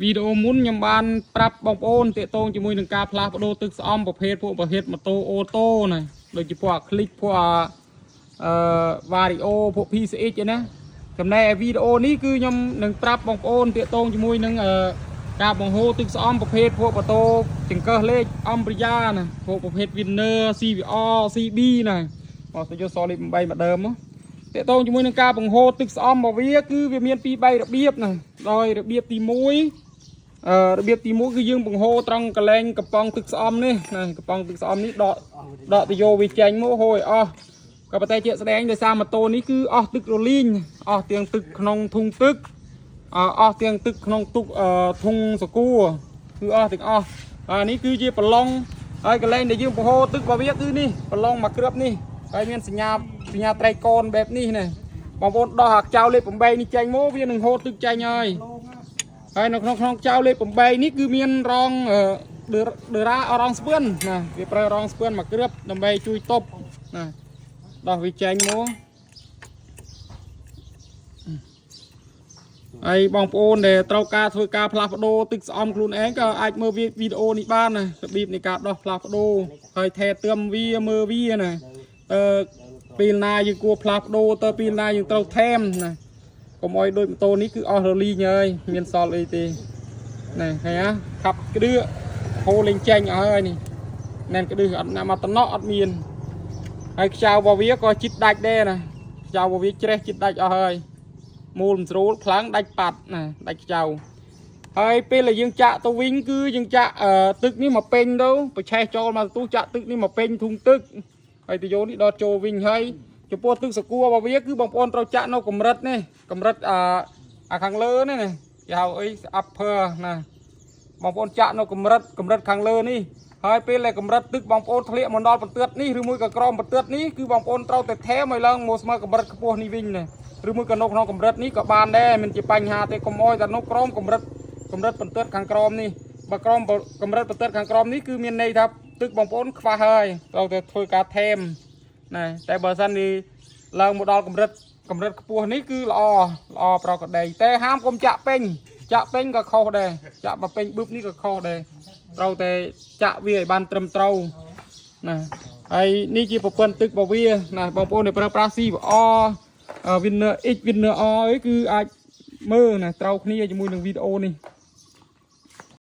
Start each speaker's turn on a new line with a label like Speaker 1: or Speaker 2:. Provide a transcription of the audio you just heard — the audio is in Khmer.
Speaker 1: វីដេអូមុនខ្ញុំបានប្រាប់បងប្អូនទាក់ទងជាមួយនឹងការផ្លាស់ប្ដូរទឹកស្អំប្រភេទពួកប្រភេទម៉ូតូអូតូណាដូចជាពួកអា Click ពួកអាអឺ Vario ពួក PCX ឯណា។ចំណែកឯវីដេអូនេះគឺខ្ញុំនឹងប្រាប់បងប្អូនទាក់ទងជាមួយនឹងការបង្ហូរទឹកស្អំប្រភេទពួកម៉ូតូចង្កឹះលេខ Ambria ណាពួកប្រភេទ Winner CVR CB ណាមកទៅយកសលេខ8មកដើមមក ទាក់ទងជាមួយនឹងការបង្ហូរទឹកស្អំរបស់វាគឺវាមានពីរបីរបៀបណាដោយរបៀបទី1របៀបទី1គឺយើងបង្ហូរត្រង់កលែងកំប៉ុងទឹកស្អំនេះណាកំប៉ុងទឹកស្អំនេះដកដកទៅយកវាចេញមកហូរឲ្យអស់ក៏ប៉ុន្តែជាក់ស្ដែងដោយសារម៉ូតូនេះគឺអស់ទឹករលីងអស់ទាំងទឹកក្នុងធុងទឹកអស់ទាំងទឹកក្នុងទុកធុងសកួរគឺអស់ទាំងអស់អានេះគឺជាប្រឡងហើយកន្លែងដែលយើងបង្ហូរទឹករបស់វាគឺនេះប្រឡងមួយគ្រាប់នេះហើយមានសញ្ញាសញ្ញាត្រីកូនបែបនេះណាបងប្អូនដោះអាខ្ចៅលេខ8នេះចេញមកវានឹងហូរទឹកចេញហើយហើយនៅក្នុងក្នុងខ្ចៅលេខ8នេះគឺមានរងដឺរ៉ារងស្ពឿនណាវាប្រើរងស្ពឿនមួយគ្រាប់ដើម្បីជួយទប់ណាដោះវាចេញមកហើយបងប្អូនដែលត្រូវការធ្វើការផ្លាស់ប្ដូរទឹកស្អំខ្លួនឯងក៏អាចមើលវីដេអូនេះបានណារបៀបនៃការដោះផ្លាស់ប្ដូរហើយថែទាំវាមើលវាណាតើពេលណាយើងគួរផ្លាស់ប្ដូរតើពេលណាយើងត្រូវថែមណាកុំអោយដូចម៉ូតូនេះគឺអស់រលីងហើយមានសល់អីទេណែឃើញហ៎ខាប់ក្តឿហូរលេងចេញអស់ហើយនេះណែនក្តឹះអត់ណាមកតំណក់អត់មានហើយខ្ចៅរបស់វាក៏ចិត្តដាច់ដែរណាខ្ចៅរបស់វាច្រេះចិត្តដាច់អស់ហើយមូលមិនស្រួលខ្លាំងដាច់ប៉ាត់ណាដាច់ខ្ចៅហើយពេលដែលយើងចាក់ទៅវិញគឺយើងចាក់ទឹកនេះមកពេញទៅប្រឆេះចូលមកទូចាក់ទឹកនេះមកពេញធុងទឹកហើយទៅយកនេះដល់ចូលវិញហើយចំពោះទឹកសកួររបស់វាគឺបងប្អូនត្រូវចាក់នៅកម្រិតនេះកម្រិតអាអាខាងលើនេះណាគេហៅអី upper ណាបងប្អូនចាក់នៅកម្រិតកម្រិតខាងលើនេះហើយពេលដែលកម្រិតទឹកបងប្អូនធ្លាក់មកដល់បន្ទាត់នេះឬមួយក៏ក្រោមបន្ទាត់នេះគឺបងប្អូនត្រូវតែថែមឲ្យឡើងមកស្មើកម្រិតខ្ពស់នេះវិញណាឬមួយក៏នៅក្នុងកម្រិតនេះក៏បានដែរមិនជាបញ្ហាទេកុំអោយតែនៅក្រោមកម្រិតកម្រិតបន្ទាត់ខាងក្រោមនេះបើក្រោមកម្រិតបន្ទាត់ខាងក្រោមនេះគឺមានន័យថាទឹកបងប្អូនខ្វះហើយត្រូវតែធ្វើការថែមណាតែបើសិននេះឡើងមកដល់កម្រិតកម្រិតខ្ពស់នេះគឺល្អល្អប្រកដីតែហាមកុំចាក់ពេញចាក់ពេញក៏ខុសដែរចាក់មកពេញប៊ឹបនេះក៏ខុសដែរត្រូវតែចាក់វាឲ្យបានត្រឹមត្រូវណាហើយនេះជាប្រព័ន្ធទឹករបស់វាណាបងប្អូនដែលប្រើប្រាស់ CVR Winner X Winner R អីគឺអាចមើលណាត្រូវគ្នាជាមួយនឹងវីដេអូនេះ។